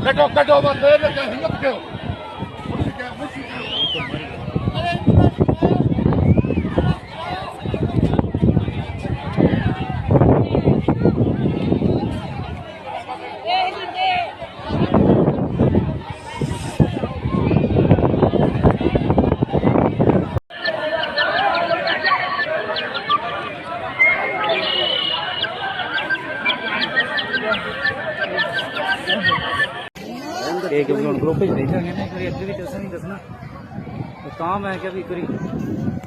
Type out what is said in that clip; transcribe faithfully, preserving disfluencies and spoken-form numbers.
कटो, कटो, बस, ए, ए, हिम्मत करो। एक ग्रुप पे भेजा गया ना, एक बार activity उसे नहीं दसना। तो काम है क्या भी करी।